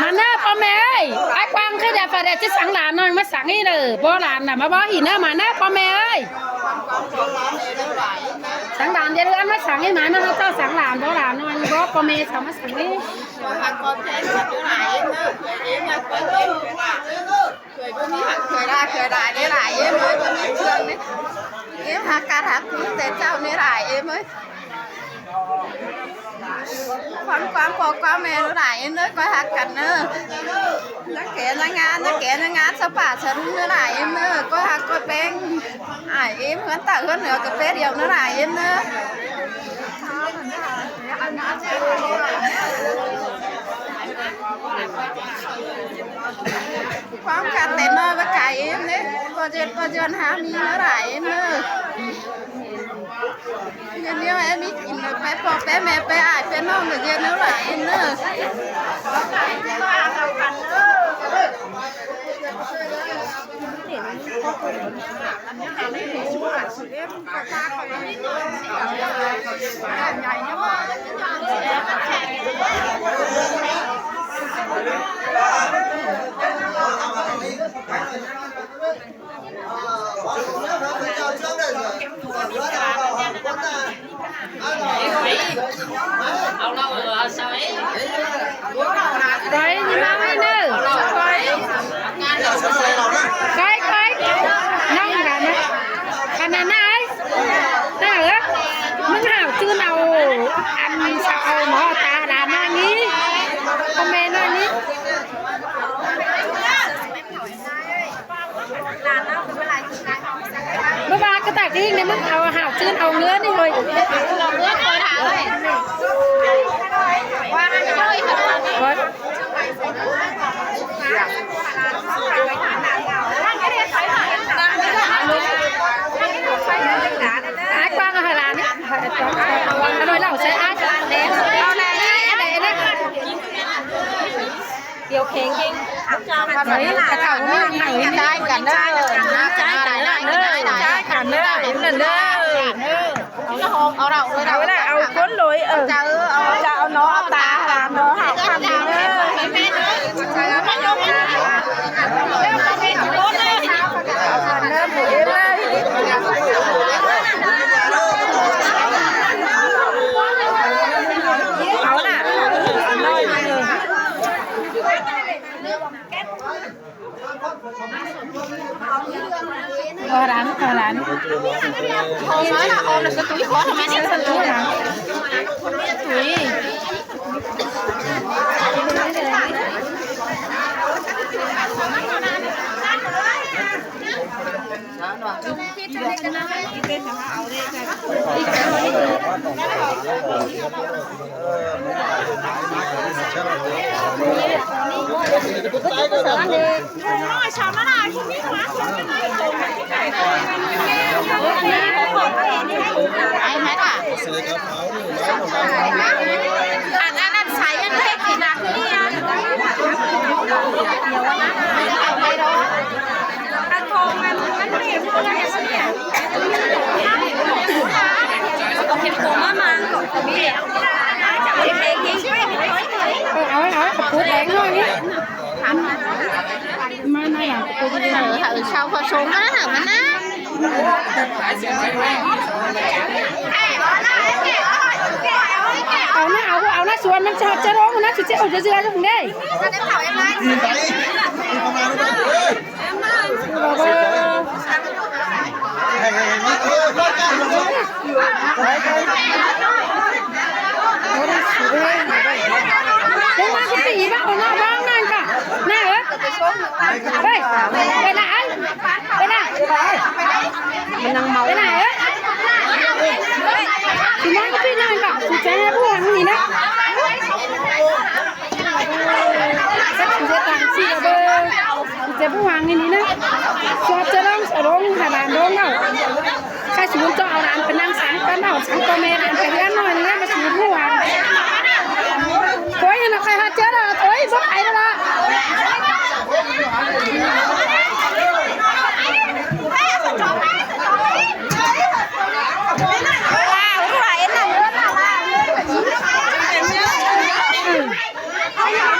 ມາເນີພໍ່ແມ່ເອີຍ ອ້າຍກວາງຄືແດ່ຟ້າແດ່ຊິສັງຫຼານນ້ອຍມາສັງອີເດີ ບໍ່ຫຼານນະ ມາບໍ່ອີເນີ ມາເນີພໍ່ແມ່ເອີຍ ສັງຫຼານເດີ ເຮືອນມາສັງອີ ມາເນີ ເຈົ້າສັງຫຼານບໍ່ ຫຼານນ້ອຍບໍ່ ພໍ່ແມ່ສາມາດສັງອີ. ເຄີຍບໍ່ມີ ເຄີຍຫຼາຍ ເຄີຍຫຼາຍເດ້ຫຼາຍເອີຍ ບໍ່ມີເຄື່ອງເດ້ ເອີ ຮັກກັນຮັກຄຸນແຕ່ເຈົ້ານີ້ຫຼາຍເອີຍ ຄວາມ ຄວາມພໍ່ຄວາມແມ່ຫຼາຍເອີຍ ຂ້ອຍຮັກກັນເນີ ນາແກນາງານ ນາແກນາງານ ສະປາສະລຸງຫຼາຍເອີຍ ຂ້ອຍຮັກຂ້ອຍແພງ ອ້າຍເອີຍ ເຮືອນໃຕ້ເຮືອນເໜືອກະແປດຽວເນີ ຫຼາຍເອີຍ ຄວາມກັນແຕ່ນ້ອຍວ່າໄກເນ ບໍ່ເຈັດບໍ່ຈອນຫາມີເນາະຫຼາຍເນ ເຮັດແນວໃຫ້ມີກິນ ໄປພໍ່ໄປແມ່ໄປອ້າຍໄປນ້ອງ ເຮັດແນວຫຼາຍເນ. ໄປນີ້ມາໄວ້ເດີ ໄປ ໄປ ໄປ ນ້ອງຫຼານນະ ອັນນັ້ນນະ ເອີຍ ເອີ ມຶງຫາວຈື່ນເອົາ ອັນສາວເອົາໝໍຕາຫຼານນ້ອຍນີ້ ພໍ່ແມ່ນ້ອຍນີ້. ບໍ່ວ່າກະຕາກອີກນີ້ ມຶງເອົາຫາວຈື່ນເອົາເງິນນີ້ເຮີຍ ເງິນເພິ່ນຫາເລີຍ ວ່າໃຫ້ໂອ້ຍ ອ້າຍກວ້າງເອົາໃຫ້ຫຼານນີ້ ເອົາໜ້ອຍເລົ່າໃສ່ອ້າຍ ເອົາແດ່ ອັນນີ້ ດຽວເຄັງເຄັງ ເຂົາບໍ່ມີໃຫ້ ຈ່າຍກັນເດີ ຈ່າຍກັນເດີ ຈ່າຍກັນເດີ ເອົາເດີ ເອົາເອົາຄົນໂດຍ ເອີ ເອົາເອົາເນາະ ເອົາຕາ ເອົາເນາະ ເອົາຄຳເດີ ເອົາເດີ ເອົາລະ ເອົາໜ້ອຍໜຶ່ງ. ຂໍຫຼານ ຂໍຫຼານ ຂໍມາລະ ເອົາລະ ສະຕຸຍ ຂໍທຳໄມນີ້ ສະຕຸຍ ສະຕຸຍ. ອັນ ອັນນັ້ນໃສ ອັນເຮັດກິນນະ ຄືນີ້ ອັນທອງ ອັນ ອັນເປັນ ອັນ ອັນ ອັນ ເອົາ ເອົາ ເອົາ ປູແດງໜ້ອຍນີ້ ມາໜ້ອຍ ເອົາ ປູແດງ ເອີ ເອົາ ເຊົາພໍຊົງນະ ມັນນະ ເອົານະ ເອົາ ເອົານະ ສວນມັນຈະ ຈະຮ້ອງນະ ຊິເອົາເສືອໆ ເດ້. ມັນຍັງເມົາ ໄປນະ ເອີຍ ຊິມາກໍໄປນອນກໍ ຊິແຈ້ຜູ້ຫວັງນີ້ນະ ຈັກຊິເຮັດຫຍັງຊິເບິ່ງ ຊິແຈ້ຜູ້ຫວັງນີ້ນະ ຊອບຈະລອງ ສະລົງ ຫາຫຼານລົງເອົາ ໃຄຊິບຸນເຈົ້າເອົາຫຼານໄປນັ່ງສັງກັນເອົາ ສັງພໍ່ແມ່ຫຼານໄປເຮືອນໜ້ອຍນະ ມາຊິຮູ້ຫວັງ ໂອ້ຍ ຫັ້ນນະ ໃຄຫາເຈີລະ ໂອ້ຍ ບໍ່ໄປລະລະ. ອືມ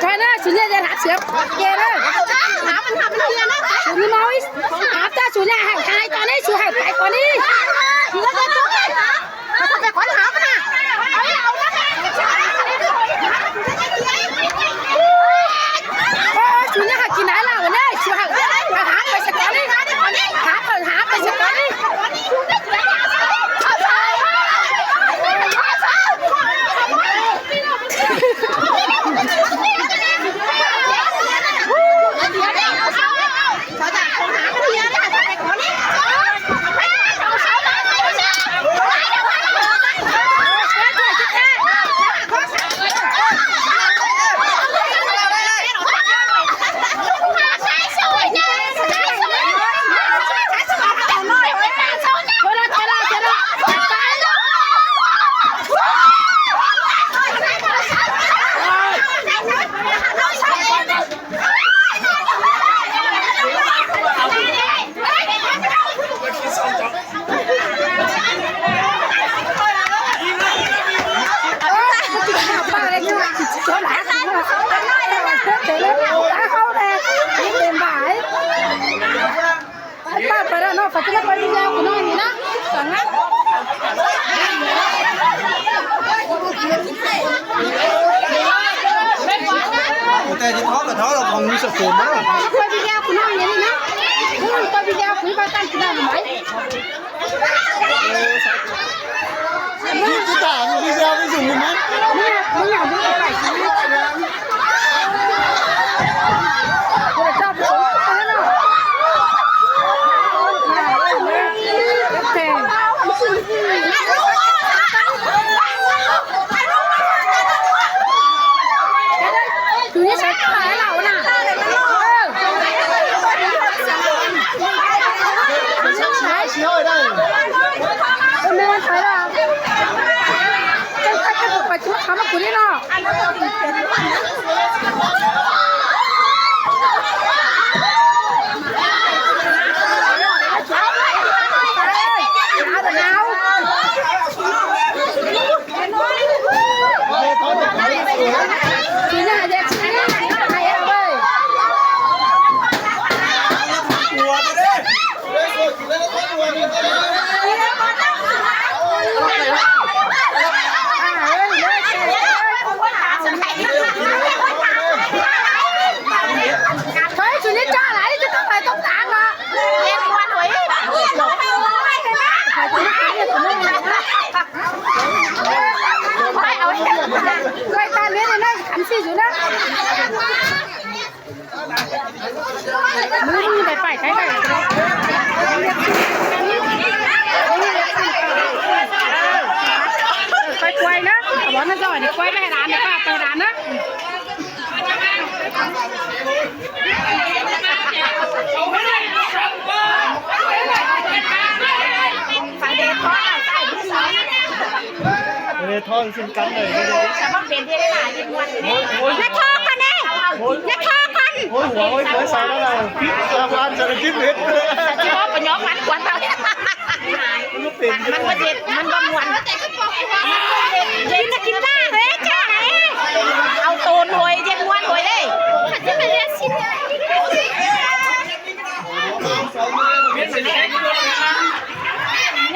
ໃຊ່ນະ ສຸນຍາ ຢ່າຫາເສືອເກເດີ ຫາມັນ ຫາມັນເຮືອນະ ສຸນຍາ ເມົາ ຫາຕາ ສຸນຍາ ໃຫ້ຕາຍຕອນນີ້ ສຸນໃຫ້ຕາຍຕອນນີ້ ເອົາໄປກ່ອນ ຫາມັນນະ ເອົາ ເອົານະ ເອີ ສຸນຍາ ຫາກິນໄດ້ລະ ເອີ ສຸນໃຫ້ ຫາໄປສະກ່ອນນີ້ ຫາໄປ ຫາໄປສະກ່ອນນີ້. ໄປກວຍນະ ເອົາບໍ່ນະ ຊອຍນີ້ ກວຍໄປໃຫ້ຫຼານນະ ປ້າໄປໃຫ້ຫຼານນະ. ເລທອນເຊັ່ນກັນເລີຍ ຢ່າທໍ່ກັນເດ້ ຢ່າທໍ່ກັນ ໂອ້ຍ ຫົວ ໂອ້ຍ ເຄີຍໃສ່ແລ້ວ ລາວບ້ານຈະໄດ້ກິນເຫັດ ຊິເວົ້າໄປຍ້ອງມັນກວນເຮົາ ມັນບໍ່ເຮັດ ມັນບໍ່ມ່ວນ ກິນນະກິນລາເອີຍ ຈ້າເອີຍ ເອົາໂຕນໂຫຍ ເຢັນມ່ວນໂຫຍເດ້.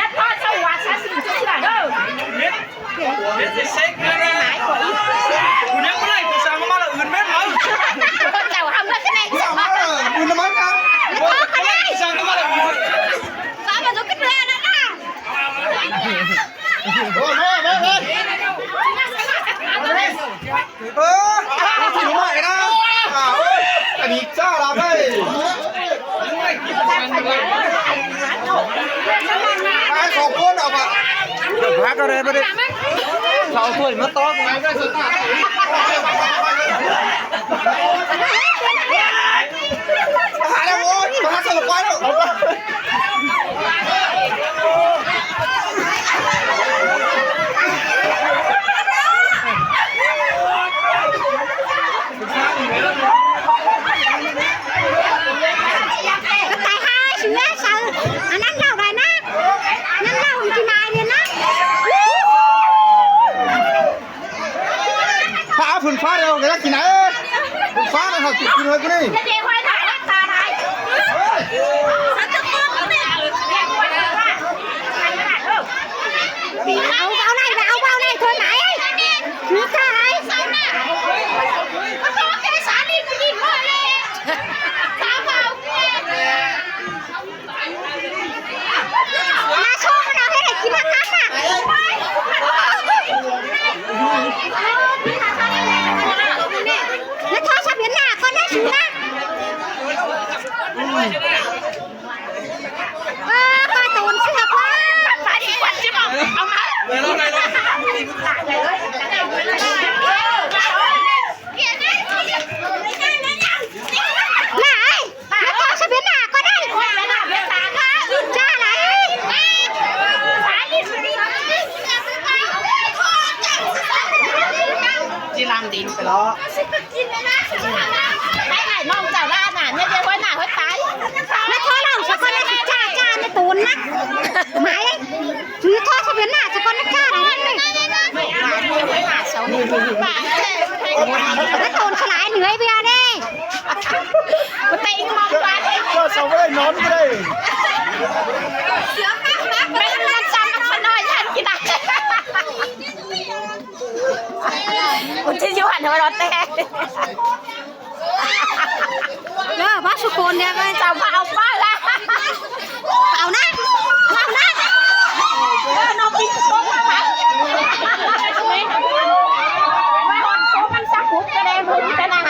ຍັດທອດເຂົ້າຫົວຊະ ຊິງຈຸດລະເດີ ເຮັດເຊັກນະ ກູຍັງບໍ່ໄດ້ ກູສັ່ງມາລະອື່ນແມ່ນເອົາ ເຈົ້າທຳລະຄະແນນ ສັ່ງມາລະອື່ນນະມັນນະ ສັ່ງມາລະອື່ນ ສາມາດຈຸດຂຶ້ນເຮືອນນະ ໂອ້ ມາ ມາ ມາ ເອີ ຖືມາໃຫ້ນະ ອ່າ ໂອ້ຍ ອັນນີ້ຈ້າລາໄດ້ ຕາຍສອງຄົນເອົາວ່າ ພາກະໄດ້ບໍ່ໄດ້ ເຂົາເອົາຖ້ວຍມາຕອກ. ຕາຍຫ່າ ເສືອ ເສືອ ອັນນັ້ນເຫຼົ້າໄດ້ນະ ນັ້ນເຫຼົ້າກິນອາຍເດນະ. ພາເພິ່ນຟ້າແລ້ວກໍຢາກກິນນະ ເອີ ເພິ່ນຟ້ານະ ເຮົາກິນເລີຍກະນີ້. ເອົາ ເອົາໄດ້ ເອົາ ເອົາໄດ້ ໂທນໄດ້ ມີກາໄດ້ ມາໂຊກະເຮົາເຮັດໃຫ້ກິນນຳກັນນະ. ແລ້ວໂທລະສັບເຫັນໜ້າກ່ອນນະສູນະ. ເອີ ປາໂຕນເສືອກວ່າ ປາດີກວ່າຊິບອກ ເອົາມາ ໄດ້ແລ້ວ ໄດ້ແລ້ວ ຫຼາຍ ແລ້ວກໍສະເປັນໜ້າກໍໄດ້ ຈ້າຫຼາຍ ຈີລັງດິນໄປເລາະ. ໃຫ້ອ້າຍນ້ອງເຈົ້າລານະ ເຍາະໆ ຫ້ວຍໜ້າຫ້ວຍຕາຍ ມາຂໍເລົ່າສາກ່ອນນະ ຊິຈ້າ ຈ້າ ແມ່ຕູນນະ ໝາຍ ຖືໂທລະສັບເຫັນໜ້າສາກ່ອນນະ ຈ້າ ໄດ້ເລີຍ ແມ່ຕູນສະຫຼາຍເໜືອຍເບຍເດ້ ບໍ່ເຕັງມອງປານ ກໍສອງບໍ່ໄດ້ນອນກໍໄດ້ ແມ່ນມັນຊ້ຳມັນສະໜ້ອຍຢ້ານກິນໄດ້. ມັນຈະຢູ່ຫັ້ນຫົວເຣາະແຕ່ ເອີ ມາສຸຄົນເດີ ເຈົ້າພາເອົາໄປລະ ເອົານະ ເອົານະ ເອີ ນ້ອງກິນໂຊມາ ມັນສັກຫຸກກະແດງ ເພິ່ນກະນະ.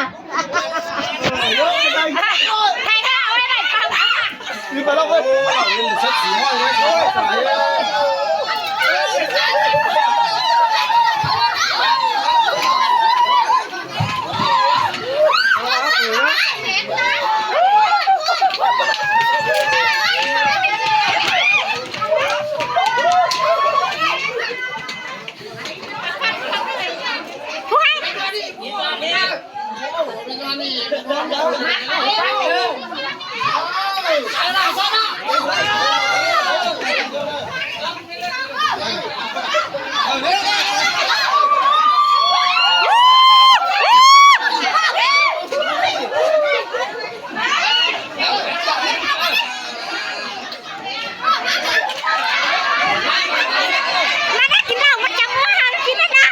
ມາເດີ ກິນເຫຼົ້າ ມັນຈະມົວ ຫາກິນນັ້ນນະ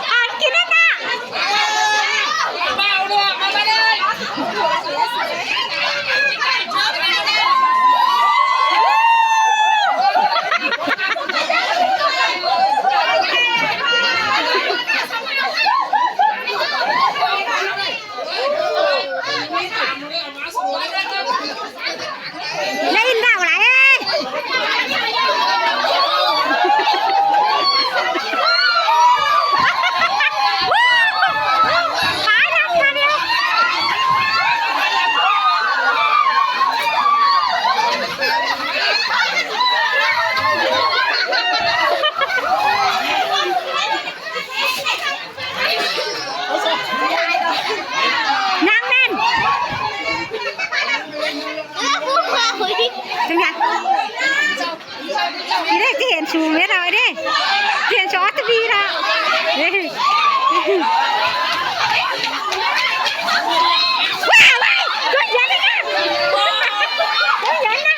ຫາກິນນັ້ນນະ. ໄດ້ຍິນເວົ້າຫຼາຍເອີຍ ຕາຍແລ້ວ ຕາຍແລ້ວ. ນາງແມ່ນ ເປັນຫຍັງ? ນີ້ເດ້ ຊິເຫັນສູງເດ້ລາວເດ້ ຊິເຫັນສອດທະວີລາວເດ້. ວ້າວ ວ້າຍ ຕົວໃຫຍ່ນະ ຕົວໃຫຍ່ນະ.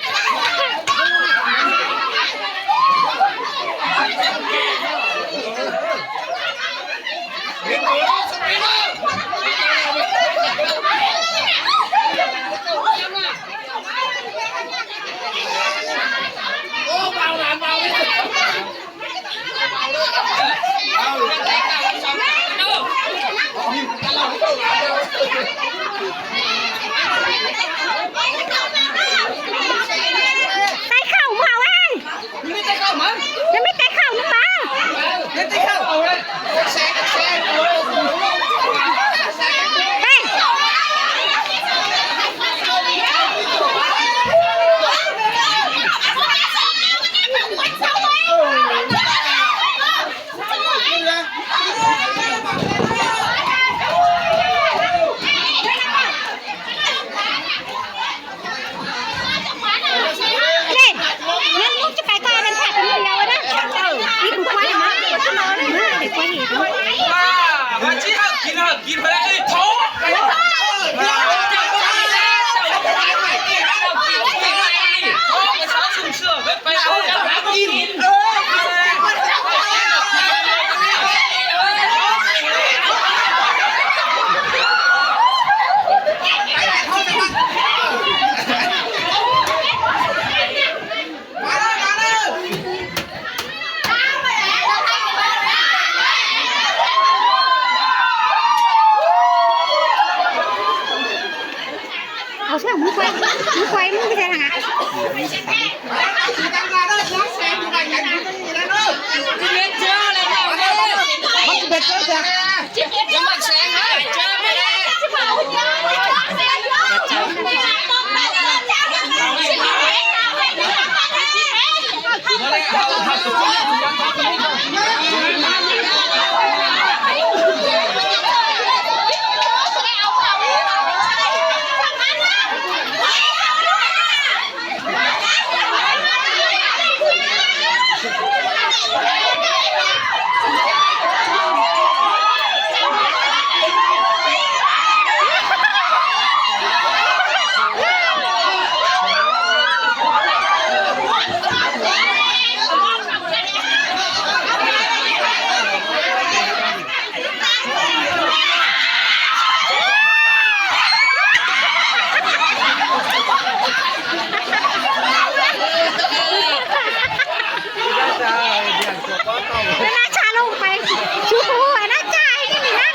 ໜ້າຈາລົງໄປ ຊູຮູ້ໜ້າຈາໃຫ້ນີ້ນະ.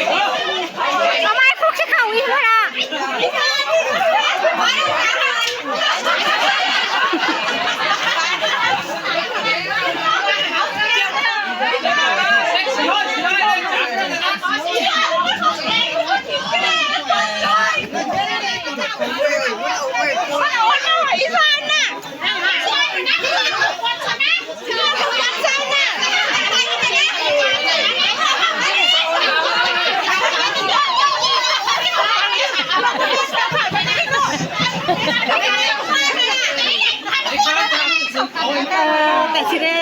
ເອົາໄມ້ພຸກໃສ່ເຂົາອີກບໍ່ລະ? ແຕ່ຊິເດີ.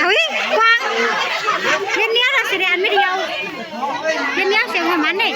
ເຮີ້ຍ ກວາງ ວຽນນຽວລະສະແດນໄມ່ດຽວ ວຽນນຽວສຽງໃຫ້ມັນເດ້.